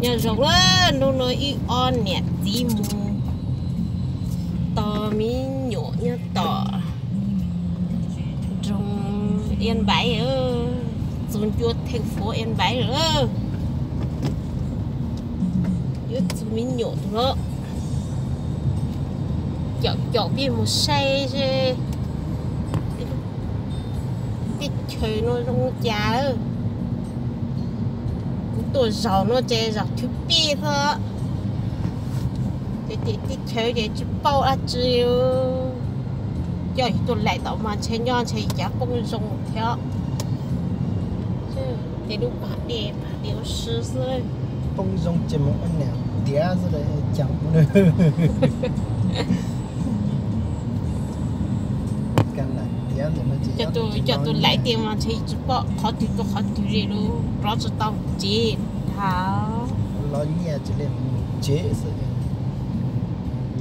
Nyob zoo lawm, hnub no wb ob niam txiv mus tos me nyuam nyob tom nroog Yên Bái, txug ncua theej fuav Yên Bái lawm. Yuav txug me nyuam tus no, caum caum peb mus saib seb teb chaws no zoo cas. Kuv tuaj zaum no ces zaum thib peb xwb, ces teb chaws ces tsis paub dab tsi. Coj yus tuaj laim tom mas ntshe nyob ntshe cav poob zoo thiab. Ces lub pas dej, pas dej ua si xwb. Poob zoo ces mus ua niam tiav xwb cas. Coj tus laim tias mas ntshe tsis pom qhov twg tuaj qhov twg li lub rov tsis tau tsev. Thaum los nyiaj tsis li mus tsev xwb,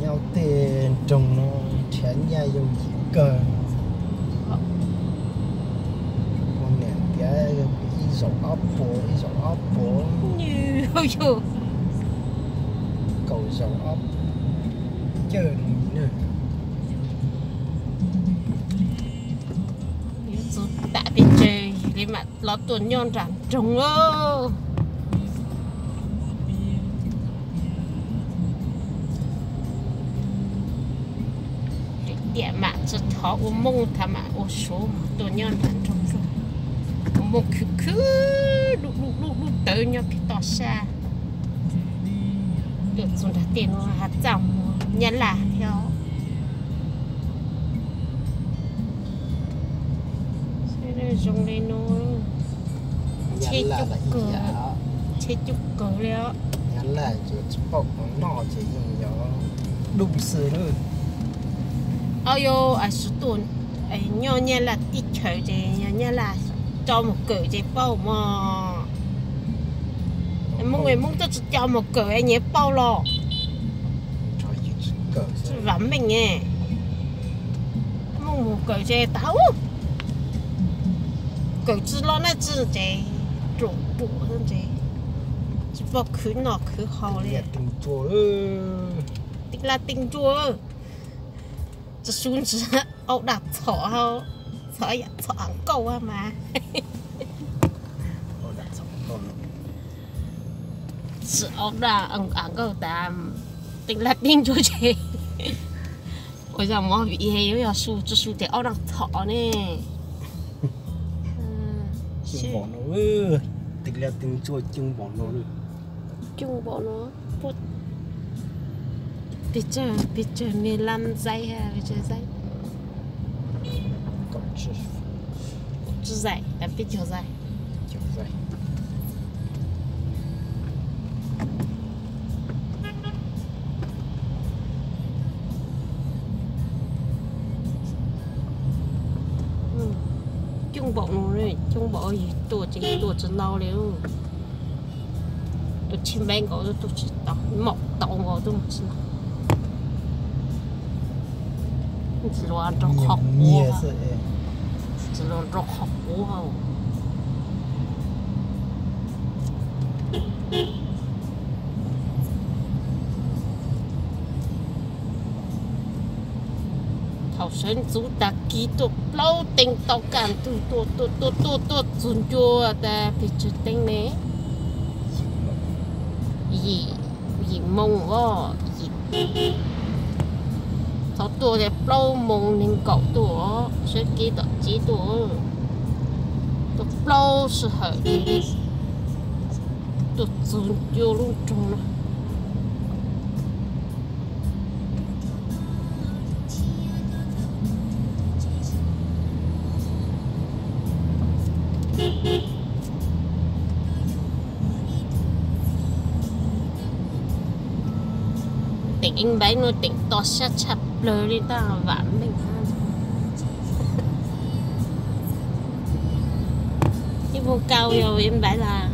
nyob tej nroog no nrhiav nyiaj yooj yim kawg. Ua niam tiav ib zaug ob puas, ib zaug ob puas, kaum zaug ob puas, cawj li na. Yuav txug tam peb tsawg li mam los tuaj nyob nram nroog lauj. Tiam mam tsis thov ua Moob, tham mam ua Suav mus tuaj nyob nram nroog xwb. Ua Moob khwv khwv, dub dub dub dub tawv nyob kiag toj sab. Tuaj txug nram tej no has txaj mus Nyab Laj thiab. Zoo li no, tsheb coob kawg, tsheb coob kawg li os. Nyab Laj tsis paub qhov noj ces yeej yog dub xwb. Ob, yog tuaj nyob Nyab Laj teb chaws ces yog Nyab Laj tso mus kawm ces paub mog. Moob, Moob twb tsis tso mus kawm nyias paub los. Vam meej, Moob mus kawm ces tas, kawm tsis los nab tsi ces ruam ruam xwb ces tsis paub khwv noj khwv haus li. Tij laj tij ntsuag, tsis su ntsis, aub daj txhom, txhom yam txhom av nkauj mas. Tsis aub daj av nkauj tas, tij laj tij ntsuag ces ua yog mov vim yuav yog su tsis su ces aub daj txhom ne. Tij laj tij ntsuag coob npaum no, coob npaum no. Pes tsawg, pes tsawg me lab zaib, pes tsawg zaib? Tsib zaim, peb caug zaim. Coob npaum no, coob npaum yus tuaj ces yus tuaj tsis ntau li. Tus tsheb npeb nkaus tuaj tsis tau, maum tau nkaus tuaj tsis tau. Tsis luag nrog qhov quav, tsis luag nrog qhov quav. Thaum sawv ntxuv tag kis tuaj plaub teev tau kaj ntug tuaj tuaj tuaj tuaj tuaj txug ncua tas pes tsawg teev ne? Yim, yim moo os, yim. Thaum tuaj tias plaub moo nees nkaum tuaj, sawv kev tom tsev tuaj, tuaj plaub sij hawm tuaj txug ncua lub nroog no. Teem Ib Npaib no teem to siab tshaj plaws li, tab vam meej. Ib vuag kau yog Ib Npaib las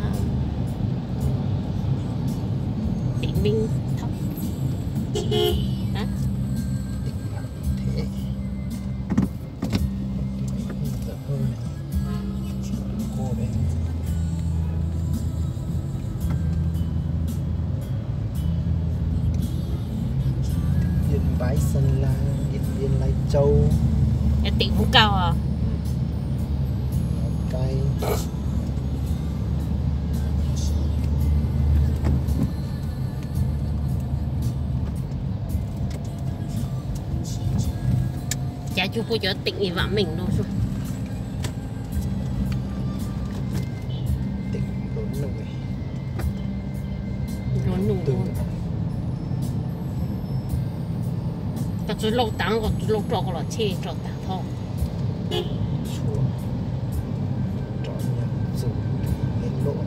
teem meej. Điện Biên, Lai Châu. Tỉnh vùng cao à? Lào Cai. Cas tsis pom cov tỉnh Vạn Ninh no. Tỉnh Lua Nung. Lua Nung. Koj tsis lauj tag, koj tsis lauj rau, koj los tsheb rau tag tho. Tshuav rov nyuag txus li loj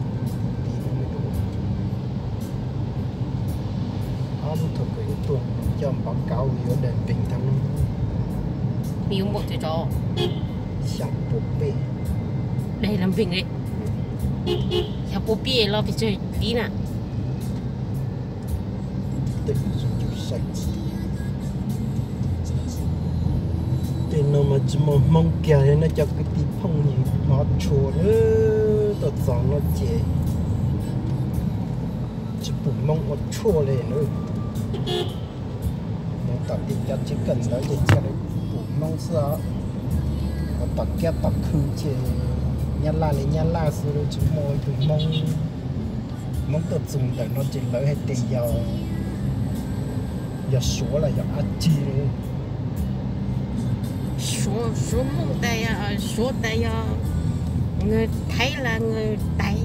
ti no me dua. Ob lub thaum kawg ib tuag coj npau kauv yuav daim npeeg tag no. Yuav npaum twg tso? Xya pua peb. Daim los npeeg li. Xya pua peb los pes tsawg tib na? Tej no mas tsis muaj Hmoob kiag li no, cov kwv tij phooj ywg hmov tshua na, tuaj txog no ces tsis pum Hmoob ua tshuaj li na. Mus tom tej cov tsev kawm ntawv ces txhia li pum Hmoob xwb os. Mus tom kiab tom khw ces Nyab Laj li Nyab Laj xwb, tsis muaj ib tug Hmoob. Hmoob tuaj txog ntawm no ces lawv hais tias yog, yog Suav los yog dab tsi. Suav, Suav Hmoob tas yog, Suav tas yog, người Thái là người Tày,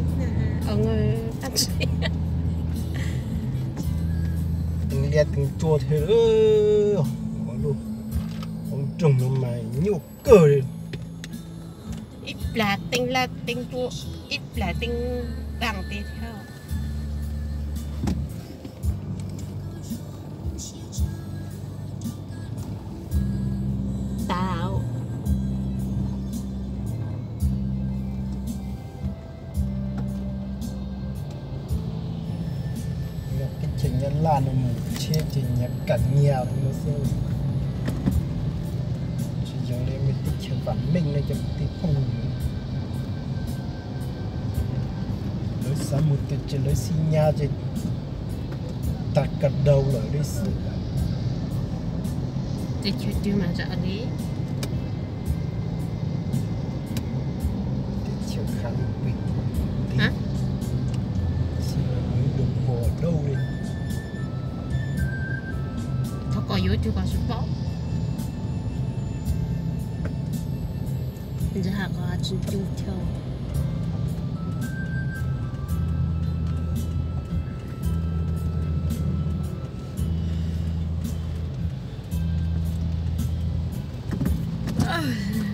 người ta teev liab teev tsuas thiab. Ua lub hauv nroog no mas nyuaj kawg li. Ib plag teev liab teev tsuas, ib plag teev daj tes thiab. Tau. Yog teb chaws Nyab Laj no mus tsheb ces nyias kam nyias no xwb. Tsis zoo li teb chaws vam meej no cov kwv tij phooj ywg, lawv xav mus twg ces lawv xi nyas ces tag ka daus lawm li xwb. Teb chaws twg mas zam li? Teb chaws Kham Pis, xi mas muv dum hos dauj li. Thov kom yuav twg kom tsis paub. Ntxim hais kom tsis ncu thiab.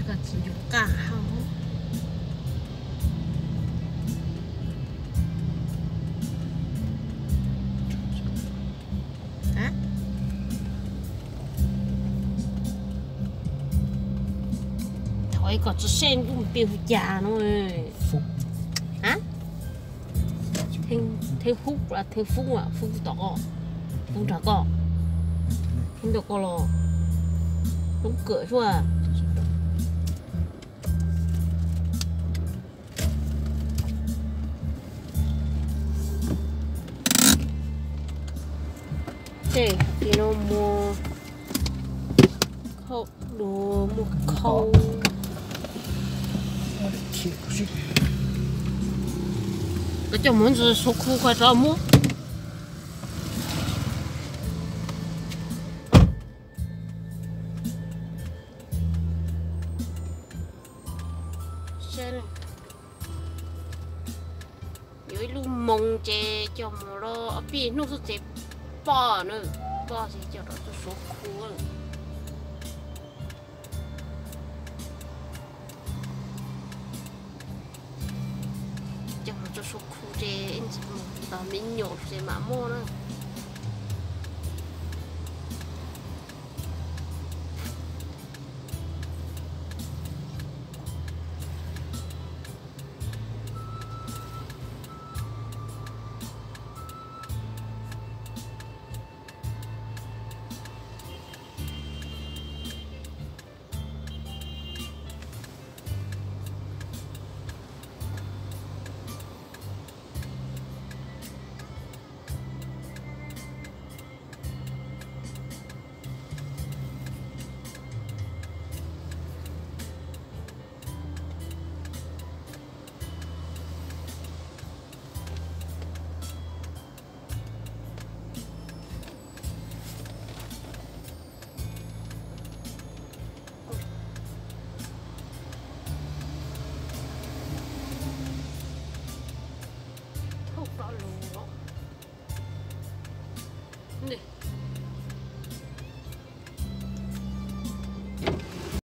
Kom tsis ncu qaj hau. Thaum kom tsis sej ntuj pig hu cas no. Thej Hub los Thej Fub, Fub tom koj, Fub nrog koj, Fub nrog koj los lub kawm suab. Tej no muaj khau, muaj khau. Koj coj mus ntsis Suav khu koj rov muab. Yuav ib lub moo ces coj mus rau pib hnub xwb ces poj na, poj ces coj rau Suav khu. Coj mus rau Suav khu ces ib ntsis mus tau me nyuam ces mam muaj na.